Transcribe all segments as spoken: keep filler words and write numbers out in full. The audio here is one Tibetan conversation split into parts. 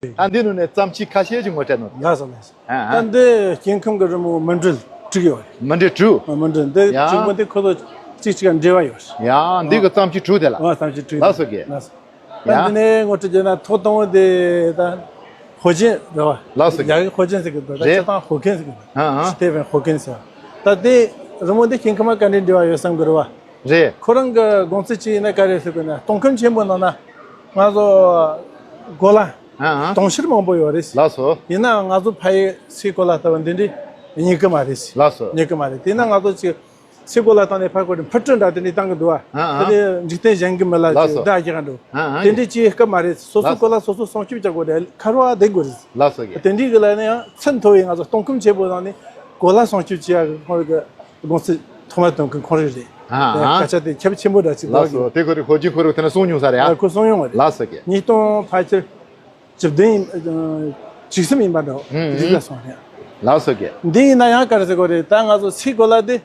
ད་འདི་ནང་ནས་བརྩམས་ཆོས་ཁ་ཤས་ཅིག་ངོ་སྤྲད་ནོ། ལགས་སོ་ལགས་སོ། ཨ་ཨ། ད་འདི་སྐྱེ་ཁམས་ཀྱི་རི་མོ་མུ་འབྲེལ་དྲུག་ཡོད་རེད། མུ་འབྲེལ་དྲུག་མུ་འབྲེལ་འདི་ཡ། དྲུག་པོ་འདི་ཁོ་ཚོ་གཅིག་གཅིག་ག་འབྲེལ་བ་ཡོད་རེད། ཡ་འདི་གི་བརྩམས་ཆོས་དྲུག་དེ་ལ། ཨ་བརྩམས་ཆོས་དྲུག་ལགས་སོ་གི། ལགས་སོ། ད་ཡ། འདི་ནས་ངོ་སྤྲོད་བྱས་ན་ཐོག་དང་པོ་དེ་ད་ཧོ་ཅན་རེད་བ། ལགས་སོ་གི། ཡ་གི་ཧོ་ཅན་ཟེར་གི་འདུག་ད་རེད། སྤྱིར་བཏང་ཧོ་ཁན་ཟེར་གི་འདུག་ཨ་ཨ། སི་ཏེ་ཕན་ཧོ་ཁན་ཟེར་བ། ད་དེ་རི་མོ་འདི་སྐྱེ་ཁམས་ག་འདྲའི་འབྲེལ་བ་ཡོད་བསམ་གི་རེད་བ། རེད། ཁོ་རང་གི་དགོངས་ཚུལ་ཅི་ཡིན་ན་ག་རེ་ཟེར་དགོས་ན། སྟོང་ཁམས་ཆེན་པོ་ནང་ན་ང་ཚོ་གོ་ལ་ཨ་ཨ། དུང་ཕྱུར་མང་པོ་ཡོད་རེད། ལགས་སོ། ཡིན་ནའང་ང་ཚོ་ཕ་ཡི་སའི་གོ་ལ་ལྟ་བུ་འདི་འདྲའི་རྙེད་གི་མ་རེད། ལགས་སོ། རྙེད་གི་མ་རེད། དེས་ན་ང་ཚོ་ཅིག་སའི་གོ་ལ་སྟེང་ནས་ཕར་སྐོར་ནས་འཕུར་གྲུ་འདྲ་དེ་འདྲའི་བཏང་གི་འདུག་བ། ཨ་ཨ། དེ་འཇིག་རྟེན་གཞན་གྱི་མི་ལ་ལགས་ཅིག་སོ། བརྡ་རྒྱག་འགྲོ། ཨ་ཨ། དེ་འདྲའི་ཅིག་སྐབས་མ་རེད། སོ་སོའི་ལགས་སོ། གོ་ལ་སོ་སོ་སྲུང་སྐྱོབ་བྱ་དགོས་རེད། ཁ་རོག་བསྡད་དགོས་རེད། ལགས་སོ་གི། དེ་འདྲའི་གི་ལ་ནི་ཡང་ཚད་མཐོ་བའི་ང་ཚོ་སྟོང་ཁམས་ཆེན་པོ་ནང་ནས་གོ་ལ་སྲུང་སྐྱོབ་བྱེད་ཡག་གི་ཁོང་རང་གི་དགོངས་ཚུལ་ཐོག་མ་བཏོན་མཁན་ཁོང་རང་རེད། ཨ་ཨ། སྐད་ཆ་དེ་ཁྱབ་ཆེན་པོ་འདྲ་ཅིག་ལགས་སོ། འདུག་གི། དེ་ཁོ་རེ་ཧོ་ཅིན་ཁོ་རེ་དེ་ན་གསུངས་མྱོང་ས་རེད་ཨ། ཨ་ཁོ་གསུངས་མྱོང་བ་རེད། ལགས་སོ་གི། ཉིས་སྟོང་ཕལ་ཆེར་བཅུ་བདུན་ཡིན། ཨ་བཅུ་གསུམ་ཡིན་པ་འདྲ་བོ། ཨུ་ཨུ། རིག་ལ་སོང་རེད། ལགས་སོ་གི། འདི་ཡིན་ན་ཡང་ག་རེ་ཟེར་དགོས་རེད། ད་ང་ཚོ་སའི་གོ་ལ་དེ་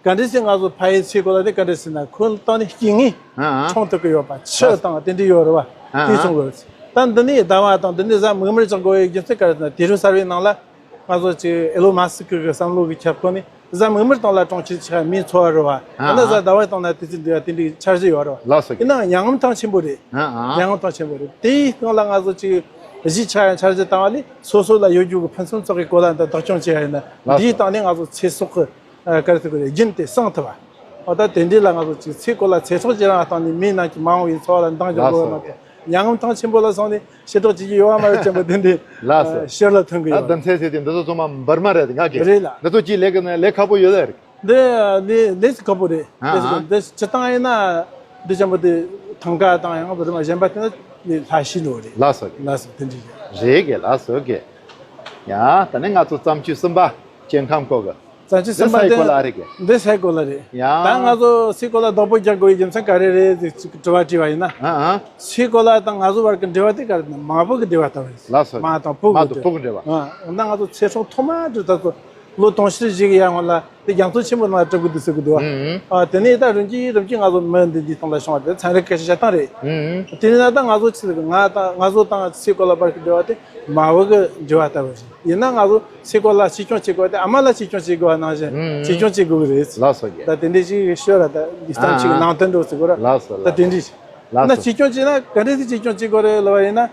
ག་འདྲ་སེ་ང་ཚོ་ཕ་ཡི་སའི་གོ་ལ་དེ་ག་འདྲ་ཟེར་ན་ཁོ་སྟེང་ནས་སྐྱེ་དངོས་ཨ་ཨ། མཐོང་ཐུབ་ཀྱི་ཡོད་པ། ཆུ་དང་དེ་འདྲ་ཡོད་རེད་བ། ཨ་ཨ། དེ་སོང་དགོས་རེད། ད་འདི་ནས་ཟླ་བ་དང་འདི་ནས་གཟའ་མིག་དམར་རྒྱག་དགོས་ཡག་རྒྱུ་མཚན་ག་རེ་ཟེར་ན། དུས་རབས་གསར་བའི་ནང་ལ་ང་ཚོ་ཅིག་ཨེ་ལོན་མཱ་སི་ཀི་གི་བསམ་བློ་གི་ཁྱབ་ཁོངས་ནས་གཟའ་མིག་དམར་སྟེང་ལ་གྲོང་ཁྱེར་ཆགས། མིའི་འཚོ་བ་རོལ་བ། ཨ་ཨ། ཡང་ན་གཟའ་ཟླ་བའི་སྟེང་ན་དུས་ཚོད་འདུག་ཡ། དེ་འདྲའི་འཆར་གཞི་ཡོད་རེད་བ། ལགས་སོ་གི། ཡིན་ནའང་མྱ་ངམ་ཐང་ཆེན་པོ་རེད། ཨ་ཨ། མྱ་ངམ་ཐང་ཆེན་པོ་རེད། དེའི་སྟེང་ལ་ང་ཚོ་ཅིག་གཞིས་ཆགས་ཡ་འཆར་གཞི་བཏང་བ་ལས་སོ་སོ་ལ་ཡོད་རྒྱུ་གི་ཕུན་སུམ་ཚོགས་པའི་གོ་ལ་འདི་བདག་སྐྱོང་བྱེད་ཡ་ཡིན་ན། ལགས་འདིའི་སོ། སྟེང་ནས་ང་ཚོ་ཚེ་སྲོག་གི་ཨ་ག་རེ་ཟེར་དགོས་རེད། རྒྱུན་དེ་སྲུང་ཐུབ་པ། འོ་ད་དེ་འདྲའི་ལ་ང་ཚོ་ཅིག་སའི་གོ་ལ་ཚེ་སྲོག་བཅད་རང་བཏང་ནས་མི་རྣམས་ཀྱི་མ་འོངས་པའི་འཚོ་བ་ལ་འདང་རྒྱག་དགོས་པ་མ་གཏོགས། ལགས་སོ། མྱ་ངམ་ཐང་ཆེན་པོ་ལ་སོང་ནས་ཤི་གྲབས་བྱེད་ཀྱི་ཡོད་པ་མ་རེད་ཅན་པོ་དེ་འདྲའི་ལགས་སོ། ཨ་ཤོར་ལ་ཐོན་གི་ཡོད། ད་རྡུལ་ཚོན་ཟེར་དེ་འདི་ཚོ་ཚང་མ་འབར་མ་རེད། ང་གི་རེད་ལ། འདི་ཚོ་ཅིག་ལས་ཀ་ནས་ལས་ཁག་པོ་ཡོད་ལ་རེད། འདི་ནི་ལས་སུ་ཁག་པོ་རེད། ཨ་ལས་སུ་ཨ། འདི་སྤྱི་བཏང་ཡིན་ན་འདི་ཅན་པོ་དེ་ཐང་ག་དང་ཡང་བར་མ་གཞན་པ་དེ་ནི་ལྷ་ཤི་ནོ་རེད། ལགས་སོ། ལགས་སོ་དེ་འདྲའི་རེད། རེད་གི། ལགས་སོ་གི། ཡ་ད་ནི་ང་ཚོ་བརྩམས་ཆོས་གསུམ་པ་སྐྱེ་ཁམས་སྐོར་གི། བརྩམས་ཆོས་གསུམ་པ་འདི་སའི་གོ་ལ་རེད་གི། འདི་སའི་གོ་ལ་རེད། ཡ། ད་ང་ཚོ་སའི་གོ་ལ་བདག་པོ་རྒྱག་དགོས་ཡི་རྒྱུ་མཚན་ག་རེ་རེད་ཟེར་ཅིག་དྲི་བ་དྲིས་པ་ཡིན་ན། ཨ་ཨ། སའི་གོ་ལ་དང་ང་ཚོ་བར་གྱི་འབྲེལ་བ་དེ་ག་རེ་ན་མ་བུ་གི་འབྲེལ་བ་ལྟ་བུ་རེད། ལགས་སོ། མ་དང་བུ་མ་གི་དང་བུ་གི་འབྲེལ་བ། འབྲེལ་བ། ཨ་འོ་ན་ང་ཚོ་ཚེ་སྲོག་ཐོག་མ་དུ་ད་ཚོ་ལོ་དུང་ཕྱུར་བཞི་གི་ཡར་སྔོན་ལ་དེ་རྒྱ་མཚོ་ཆེན་པོ་ནང་གྲུབ་གི་འདུག་ཟེར་གི་འདུག་བ། ཨུ་ཨུ། ཨ་དེ་ནས་ད་རིམ་གྱིས་རིམ་གྱིས་ང་ཚོ་མི་འདི་འདིའི་སྟེང་ལ་བྱུང་བ་དེ་ཚན་རིག་སྐད་ཆ་བཤད་སྟངས་རེད། ཨུ་ཨུ། དེ་ནས་ད་ང་ཚོ་ཆི་ཟེར་གི། ང་དང་ང་ཚོ་དང་སའི་གོ་ལ་བར་གྱི་འབྲེལ་བ་དེ་མ་བུ་གི་འབྲེལ་བ་ལྟ་བུ་རེད། ཡིན་ན་ང་ཚོ་སའི་གོ་ལ་གཅེས་སྐྱོང་བྱེད་དགོས་པ་དེ་ཨ་མ་ལ་གཅེས་སྐྱོང་བྱེད་དགོས་པ་ནང་བཞིན་ཨུ་ཨུ། གཅེས་སྐྱོང་བྱེད་དགོས་གི་རེད། ལགས་སོ་གི། ད་དེ་འདྲའི་ཞིག་ཤོད་ར། ད་འདི་ལྟར་ཅིག་ཨ་ནང་དོན་འགྲོ་ཟེར་གོ་ར། ལགས་སོ། ད་དེ་འདྲའི་ལགས་སོ། ན་གཅེས་སྐྱོང་བྱེད་ན་ག་འདྲ་ཞིག་གཅེས་སྐྱོང་བྱེད་དགོས་རེད་ལབ་པ་ཡིན་ན་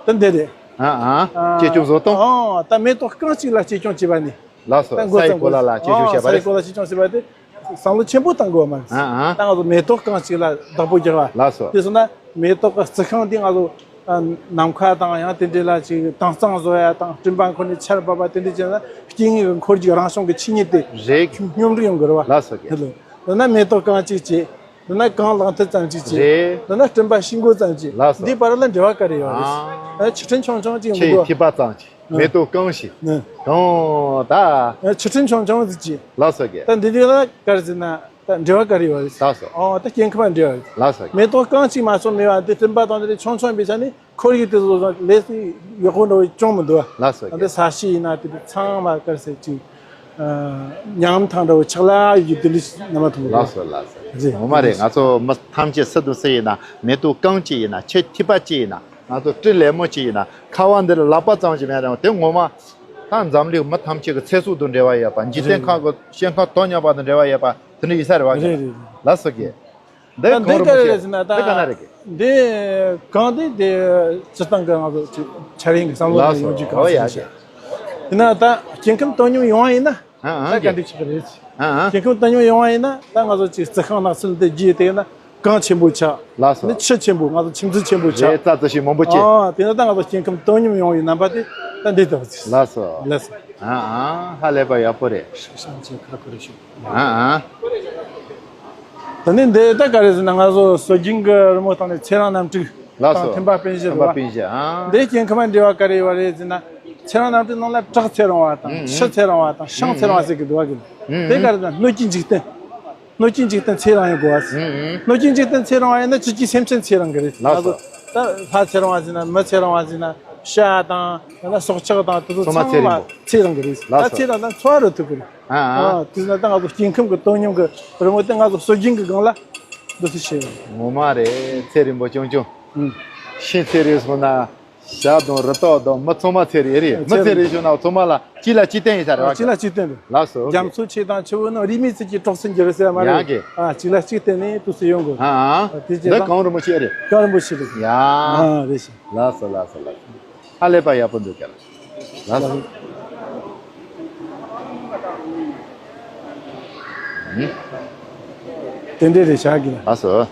ད་འདི་རེད། ཨ་ཨ། གཅེས་སྐྱོང་བཟོ་སྟངས། ཨོ་ད་མེ་ཏོག་རྐང་གཅིག་ལ་གཅེས་སྐྱོང་བྱེད་པ་ནི། ལགས་སོ། ད་མགོ་སའི་གཙང་གོ་ལ་དགོས། ལ་གཅེས་སྐྱོང་བྱས་པ་ཨོ་རེད། སའི་གོ་ལ་གཅེས་སྐྱོང་བྱས་པ་དེ་བསམ་བློ་ཆེན་པོ་བཏང་དགོས་པ་མ་རེད། ཨ་ཨ། ད་ང་ཚོ་མེ་ཏོག་རྐང་གཅིག་ལ་བདག་པོ་རྒྱག་པ། ལགས་སོ། དེ་སོང་ན་མེ་ཏོག་གི་རྩི་ཤིང་དེ་ང་ཚོ་ཨ་ནམ་མཁའ་དང་ཡང་དེ་འདྲའི་ལ་ཅིག་དྭངས་གཙང་བཟོ་ཡ་དང་། སྤྲིན་པ་ཁོ་ནས་ཆར་བབས་པ་དེ་འདྲ་བྱས་ན་སྐྱེ་དངོས་ཀྱི་འཁོར་རྒྱུག་རང་བྱུང་གི་ཆོས་ཉིད་དེ་རེད། སྙོམས་སྒྲིག་ཡོང་གི་རེད་བ། ལགས་སོ་གི། དེ་ལ་དེ་ན་མེ་ཏོག་རྐང་གཅིག་བྱས། དེ་ན་གངས་ལག་མཐིལ་ཙམ་ཅིག་བྱས། རེད། དེ་ན་སྤྲིན་པ་ཤིང་སྒོ་ཙམ་ཅིག་ལགས་སོ། འདིའི་བར་ལ་འབྲེལ་བ་ག་རེ་ཡོད་རེད། ཨ། ཆུ་ཕྲན་ཆུང་ཆུང་ཅིག་མི་ཆུའི་འདུག་ཐིགས་པ་ཙམ་ཅིག་ཨ། མེ་ཏོག་རྐང་ཞིག་ཨ། གང་ད། ཆུ་ཕྲན་ཆུང་ཆུང་ཟིག་ཅིག་ལགས་སོ་གི། ད་འདི་འདི་ལ་ག་རེ་ཟེར་ན་ད་འབྲེལ་བ་ག་རེ་ཡོད་རེད། ལགས་སོ། ཨོ་ད་སྐྱེ་ཁམས་འབྲེལ་བ་རེད། ལགས་སོ་གི། མེ་ཏོག་རྐང་གཅིག་མ་གཏོགས་མེད་པ་འདི་སྤྲིན་པ་དང་འདི་ཆུང་ཆུང་བྱས་ནས་ཁོར་ཡུག་དེ་ཚོ་ལས་སུ་ཡག་པོ་འདྲ་བོ་ཅུང་མི་འདུག་ལགས་སོ་གི། འདི་ས་གཤིས་ཡིན་ན་དེ་དུས་ཚང་མ་ག་རེ་ཟེར་ཅིག་ཨ། ཉམ་ཐང་འདྲ་བོ་ཆགས་ལ་ཡོད་དེ་འདྲ་ཞིག་རྣམ་པ་མཐོང་གི་འདུག་ལགས་སོ་ལགས་སོ། རེད། ངོ་མ་རེད། ང་ཚོ་མི་ཐམས་ཅད་སུ་དང་སུ་ཡིན་ན། མེ་ཏོག་རྐང་གཅིག་ཡིན་ན། ཆུ་ཐིགས་པ་གཅིག་ཡིན་ན། ང་ཚོ་སྤྲིན་ལེབ་མོ་གཅིག་ཡིན་ན། ཁ་བ་འདི་ལ་ལག་པ་ཙམ་ཞིག་མེད་རུང་དེ་ངོ་མ་ད་འཛམ་གླིང་མི་ཐམས་ཅད་ཀྱི་ཚེ་སྲོག་དང་འབྲེལ་བ་ཡོད་པ། འཇིག་རྟེན་ཁམས་ཀྱི་སྐྱེ་ཁམས་ཐོག་མཉམ་པ་དང་འབྲེལ་བ་ཡོད་པ་དེ་འདྲ་ཡིན་ས་རེད་བ། རེད་རེད་རེད། ལགས་སོ་གི། འདི་ད་གང་འདི་རུ་ག་མི་རེ་ཤེས། རེད་ཟེར་ན་ད། འདི་ག་ན་རེད་གི། འདི་གང་འདི་འདི་སྤྱིར་བཏང་གི་ང་ཚོ་ཅིག་འཆར་ཡན་གི་བསམ་བློ་ལ་ཡོང་རྒྱུ་གང་ཟེར་ན། ཡིན་ན་ད་སྐྱེ་ཁམས་བཏང་སྙོམས་ཡོང་བ་ཡིན་ན་ཨ་ཨ་ད་ག་འདྲ་ཆགས་རེད། ཨ་ཨ་སྐྱེ་ཁམས་བཏང་སྙོམས་ཡོང་བ་ཡིན་ན་ད་ང་ཚོ་ཅིག་རྩི་ཤིང་ནགས་ཚལ་འདི་རྒྱས་དེ་ན་གངས་ཆེན་པོ་ཆགས། ལགས་སོ། ནི་ཆུ་ཆེན་པོ། ང་ཚོ་ཁྱིམ་ཚང་ཆེན་པོ་ཆགས། རེད། རྩྭ་རྩི་ཤིང་མང་པོ་སྐྱེ། ཨ་དེ་ན་ད་ང་ཚོ་སྐྱེ་ཁམས་བཏང་སྙོམས་ཡོང་བའི་རྣམ་པ་དེ་ད་འདི་ལྟ་བུ་ཅིག་ལགས་སོ། ལགས་སོ། ཨ་ཨ་ཧ་ལས་པ་ཡག་པོ་རེད། ཤ་ཤ་ཁ་ཁོ་རེ་ཤོད། ཨ་ཨ། ད་ནི་འདི་ད་ག་རེ་ཟེར་ན་ང་ཚོ་སྲོལ་རྒྱུན་གྱི་རི་མོ་བཏང་ནས་ཚེ་རིང་རྣམ་དྲུག་ལགས་སོ། དང་ཐིམ་པ་སྤུན་བཞི་ཐིམ་པ་རེད་བ། སྤུན་བཞི་ཨ། འདི་སྐྱེ་ཁམས་འབྲེལ་བ་ག་རེ་ཡོད་རེད་ཟེར་ན། ཚེ་རིང་རྣམ་དྲུག་ནང་ལ་བྲག་ཚེ་རིང་བ་དང་། ཨུ་ཨུ། ཆུ་ཚེ་རིང་བ་དང་། ཤིང་ཚེ་རིང་བ་ཟེར་གི་འདུག་བ་གི། ཨུ་ཨུ། དེ་ག་རེ་ཟེར་ན་སྣོད་ཀྱི་འཇིག་རྟེན། སྣོད་ཀྱི་འཇིག་རྟེན་ཚེ་རིང་ཡོང་དགོས་བ་ཟེར། ཨུ་ཨུ། སྣོད་ཀྱི་འཇིག་རྟེན་ཚེ་རིང་བ་ཡིན་ན་ཆུ་སྐྱེས་སེམས་ཅན་ཚེ་རིང་གི་རེད། ལགས་སོ། ད་ལྷ་ཚེ་རིང་བ་ཟེར་ན་མི་ཚེ་རིང་བ་ཟེར་ན་བྱ་དང་ཡང་ན་སྲོག་ཆགས་དང་དེ་ཚོ་ཚང་མ་ཚེ་རིང་གི་རེད། ད་ལགས་སོ། ཚེ་རིང་དང་འཚོ་བ་རོལ་ཐུབ་གི་རེད། ཨ་ཨ། ཨ་དེ་ན་ད་ང་ཚོ་སྐྱེ་ཁམས་ཀྱི་བཏང་སྙོམས་ཀྱི་རི་མོ་དེ་ང་ཚོ་སྲོལ་རྒྱུན་གྱི་སྒང་ལ་འདུ་ཤེས་བྱེད་ཡོད། ངོ་མ་རེད། ཚེ་རིང་པོ་ཅུང་ཅུང་། ཨུ། ཤིང་ཚེ་རིང་སོང་ན། ཞྭ་དང་རི་དྭགས་དང་མི་ཚང་མ་ཚེ་རིང་ཨེ་རེད། མི་ཚེ་རིང་ཞུ་ན་ཚང་མ་ལ་གཅིག་ལ་གཅིག་བརྟེན་ཡིན་ས་རེད་བ། གཅིག་ལ་གཅིག་བརྟེན་རེད། ལགས་སོ། རྒྱ་མཚོ་ཆེ་དང་ཆུ་བོ་ནི་རིས་མེད་ཚིག་གི་གྲོགས་སུ་འགྱུར་ཟེར་མ་རེད། ཡ་གི། ཨ། གཅིག་ལ་གཅིག་བརྟེན་ནས་དུས་སུ་ཡོང་དགོས། ཨ། ཨ། དེ་རྗེས་འདི་ལ་གངས་རིན་པོ་ཆེ་རེད། གངས་རིན་པོ་ཆེ་རེད། ཡ། ཨ། རེད་ཤག། ལགས་སོ་ལགས་སོ་ལགས་སོ། ཨ་ཀླད་པ་ཡག་པོ་འདུག་ག་ལགས་སོ། དེ་འདྲས་རེད་ཤག་གི། ལགས་སོ།